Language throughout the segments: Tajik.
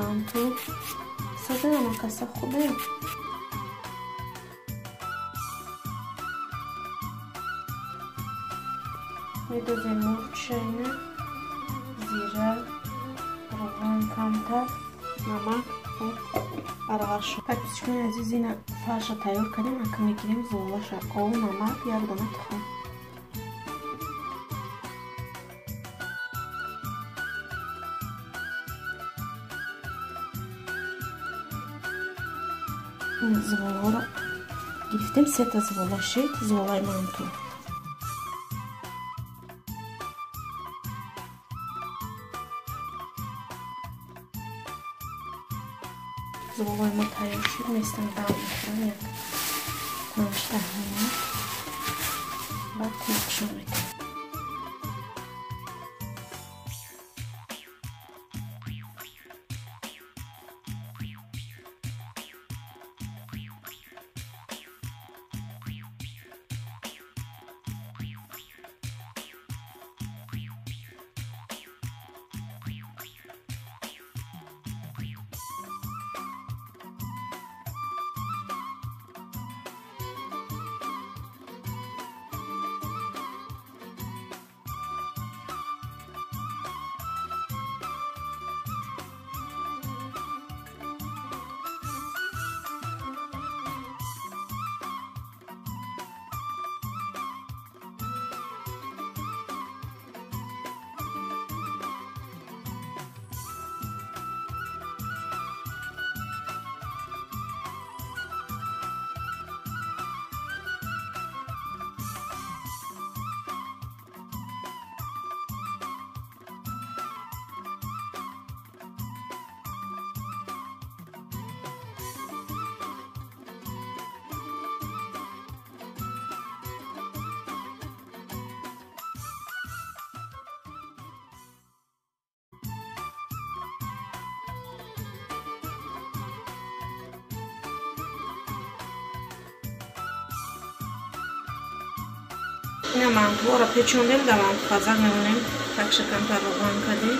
манту. Сазанам каса хубе. Медозем мурчайна, зира, равған камтар, намак, арғаш. Подписчикони азиз, ина фарша тайёр кардем, ака мегирем золаша, об, намак, як дона тухм. Зуволаро гирифтем, сета зувола шид, зуволаи манту. Зуволаи мо тайёр шуд, местам дам мехӯрам як 5-10 минут, баъд кӯмакшон мекунам. Ина мантуҳоро печондем, дар мантупазак мемонем, такша камтар равған кардем.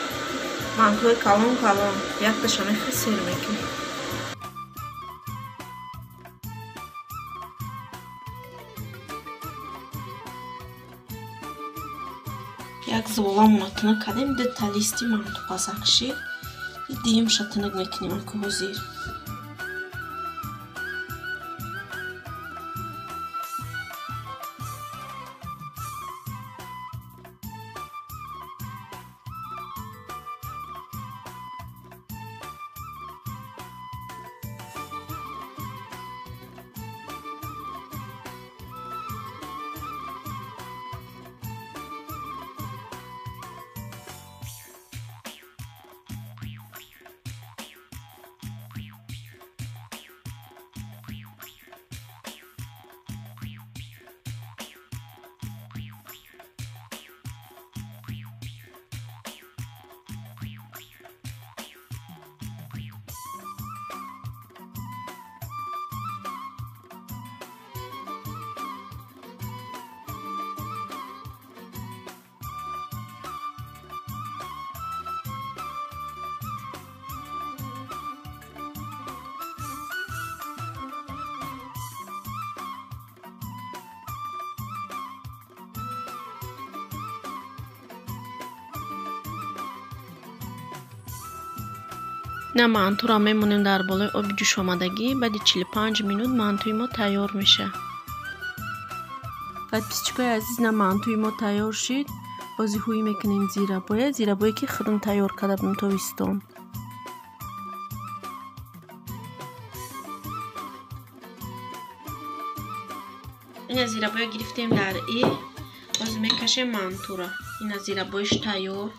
Мантуҳои калон калон, якташа мехе сер мекунем. Як зуволамона тунук кардем, дута листи мантупазак шид. Дуюмша тунук мекунем аку ҳозир. На мантуро мемонем дар болои оби ҷӯшомадагӣ. Баъди 45 минут мантуи мо тайёр мешавад. Подписчикои азиз, на мантуи мо тайёр шид. Бози ҳуй мекунем зирабоя, зирабое ки худам тайёр карда будем тобистон. Ина зирабоя гирифтем дар и, боз мекашем мантуро. Ина зирабоиш тайёр.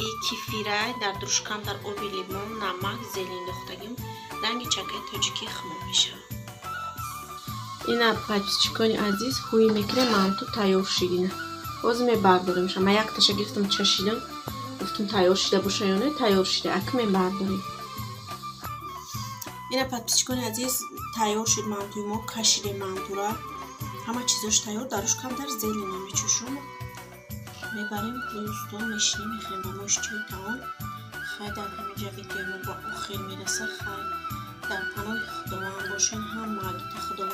И кефирай дар друшкам дар оби лимон, намак, зелень дохтагим. Ранги чакаи тоҷикӣ хумон мешавад. Ина подписчикони азиз, ҳуй мекунем, манту тайёр шид. Ина боз мебардорем. Ман якташа гирифтам, чашидам, гуфтам тайёр шида боша ё не, тайёр шида. Аки мебардорем. Ина подписчикони азиз, тайёр шуд мантуи мо, кашидем мантура. Ҳама чизош тайёр, даруш камтар зелена мечушум. Мебарем, стол мешинем, мехӯрем ба мош чой таом. Хай, дар ҳаминҷа видеои мо ба охир мерасад. Хай, дар паноҳи Худованд бошен. Ҳамагита Худованд.